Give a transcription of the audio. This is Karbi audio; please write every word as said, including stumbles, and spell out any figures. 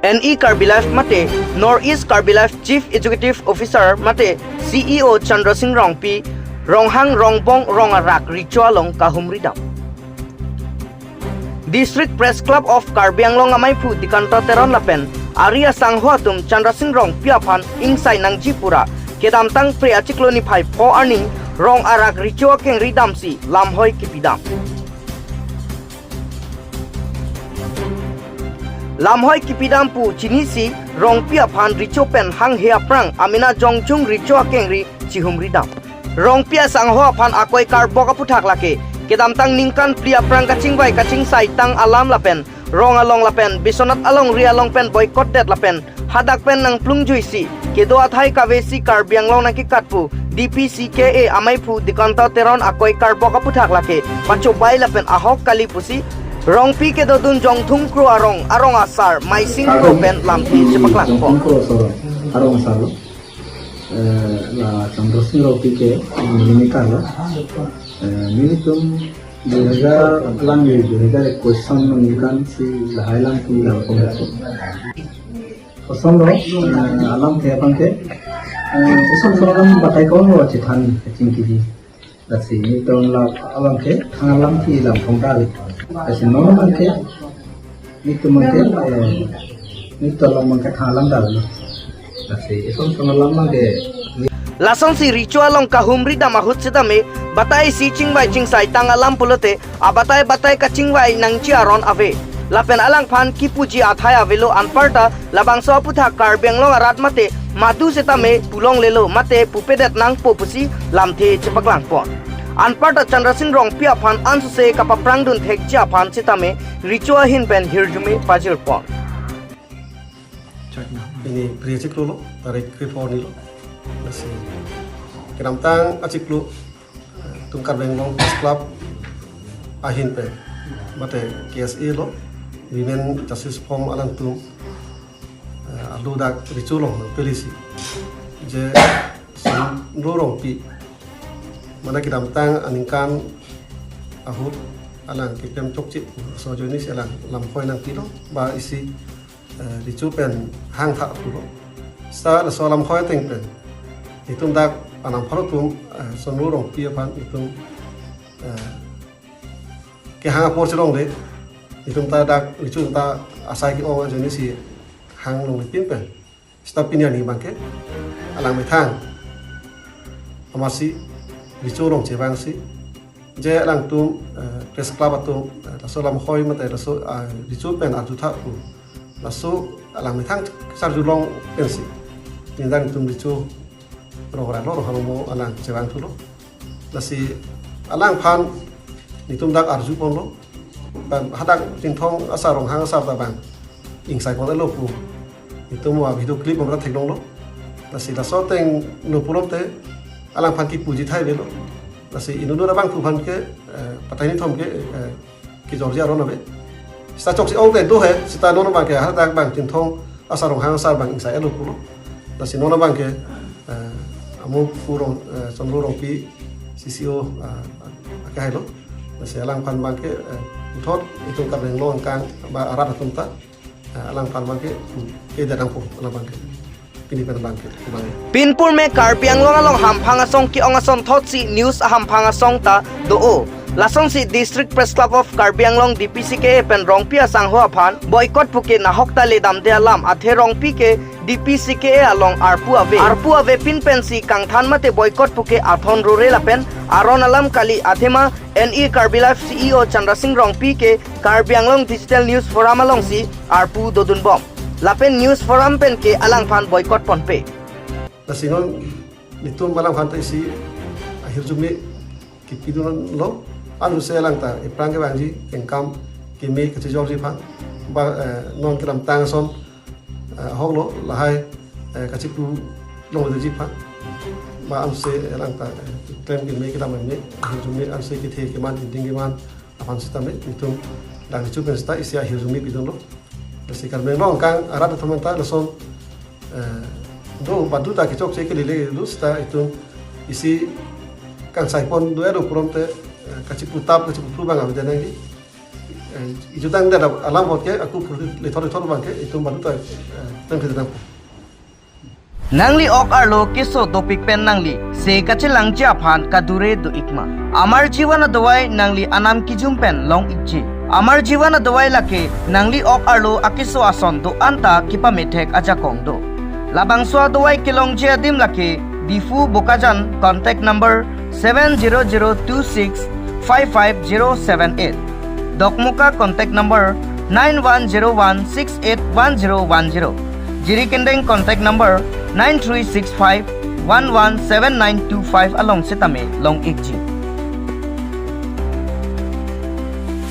N E Karbi Live mate North East Karbi Live Chief Executive Officer mate C E O Chandra Singh Rongpi, Ronghang Rongbong Rong Arak Recho along kahumri dam. District Press Club of Karbi Anglong amaiphu Dikanta Teron lapen ari asangho atum Chandra Singh Rongpi aphan ingsai nangji pura kedamtang Phre achiklo niphai pho arni Rong Arak Recho akengri damsi lamhoi kipidam. Lamhoi kipidam pu chinisi Rongpi aphan recho pen hanghe aphrang amena jongjung recho akengri chihumri dam. Rongpi asangho aphan akoi karbok aputhak lake kedamtang ningkan phli aphrang kachingvai kachingsai tang alam lapen rong along lapen Biswanath alongri along pen boycott det lapen hadak pen nangplungjuisi kedo athai kavesi Karbi Anglong nangkekat pu D P C K A amaiphu Dikanta Teron akoi karbok aputhak lake pachobai lapen ahok kali pusi Rongpi kedodun Jongthung Kro arong, arong asar Maising Kro pen lamthe chepaklangpo. Arong asar lo. Eh, la Chandra Singh Rongpi ke, eh, neli kalo. Eh, nelitum dui hajar lang, dui hajar ekuis aningkan si lahai lang ki lang pon. Kosonlo, eh, alamthe abangke, eh, ison solam batai ko lo chethan kachingkiji. Lasi nelitum la abangke thang alamthe lam pon dali. Lasi non abangke nelitum abangke, eh, nelitum alam abangke thang alam dali. Lasi ison solam abangke. Lasonsi recho along kahumri dam ahut setame batai isi chingvai chingsai tang alam pulote abatai batai kachingvai nangji aron ave. Lapen alangphan kipuji athai avelo anparta labangso aputhak Karbi Anglong arat mate madu setame pulonglelo mate pupedet nangpo pusi lamthe chepaklangpon. Anparta Chandra Singh Rongpi aphan ansose kapaphrangdun thekji aphan setame recho ahin pen hirjume pajirpon. Pini Phre achiklo lo, tarik krepho arni lo. Lasi kedamtang achiklo, eh, itum Karbi Anglong Press Club ahin pen mate K S A lo, Women Justice Forum alangtum, eh, arlo dak recho along nangpelisi je Chandra Singh Rongpi mane kedamtang aningkan ahut alang keklem chokche, laso ajoinesi alang lamhoi nangpilo ba isi, eh, recho pen hangtha pulo. Seta laso lamhoi ateng pen itum dak anam pharo atum, eh, Chandra Singh Rongpi aphan itum, eh, kehang apor chelongle, itum ta dak recho ta asai ke-ong ajoinesi hang longle pin pen. Seta pini arni abangke alang methang amatsi recho along chevangsi je alangtum, eh, Press Club atum, eh, laso lamhoi mate laso, ah, recho pen arjutha pu laso alang methang sarjulong pensi nindang itum recho rong ra lo rong halomo alang chevangthulo. Lasi alangphan nelitum dak arjuponlo. Bang hadak Chinthong asar Ronghang asar ta bang ingsai pon-etlo pu nelitum a video clip amra theklonglo. Lasi laso ateng lo pulote alangphan kipuji athai avelo. Lasi inut abangphu aphan ke, eh, batai ni thom ke, eh, kejorji aron ave. Seta chokche-ong pen do he, seta non abangke hadak bang Chinthong asar Ronghang asar bang ingsai-etlo pulo. Lasi non abangke, eh, amu purong, eh, Chandra Singh Rongpi C C O, eh, akehai lo. Lasi alangphan abangke, eh, puthot itum Karbi Anglong angkang ba arat atum ta, eh, alangphan abangke, hmm, kedet nangpo, alang abangke. Pini pen abangke, abangke. Pinpur me Karbi Anglong along hamphang asong ke-ong asonthotsi news ahamphang asong ta do-o. Lasonsi District Press Club of Karbi Anglong D P C K A pen Rongpi asangho aphan boycott puke nahok ta ledamde alam athe Rongpi ke D P C K A along arpu ave. Arpu ave pin pensi kangthan mate boycott puke athon rore lapen aron alam kali athema N E Karbi Live C E O Chandra Singh Rongpi ke Karbi Anglong Digital News Forum alongsi arpu dodunbom. Lapen News Forum pen ke alangphan boycott ponpe. Lasi non nelitum alangphan ta isi ahirjume kipidunlo, anuse alang ta ephrang kevangji, kengkam keme kachejorji aphan, ba, eh, non kedamtang ason, eh, ahok lo, lahai, eh, kachipu longleji aphan, ba anuse alang ta, eh, klem keme kedam keme, ahirjume anuse kethe keman, ingding keman aphan setame, itum dak recho pen seta isi ahirjume pidunlo. Lasi Karbi Anglong angkang arat atum ta lason, eh, do badu ta kechokche kelele do seta itum isi kangsai pon do-etlo pulote, eh, kachiputap kachipuphru bang ave nangji. Eh, ijutang da alam apot ke aku pur lethor lethor abang ke itum balu ta, eh, nang kita nang. Nangli ok arlo keso dopik pen nangli se kachelangji aphan kadure do-ikma. Amar Jeevan adawai nangli anam kijum pen long-ikji. Amar Jeevan adawai lake nangli ok arlo akeso ason do-an ta kepamethek ajakong do. Labangso adawai kelongji adim lake Diphu Bokajan, contact number seven zero zero two six five five zero seven eight. Dokmoka, contact number nine one zero one six eight one zero one zero. Jirikindeng, contact number nine three six five one one seven nine two five along setame long-ikji.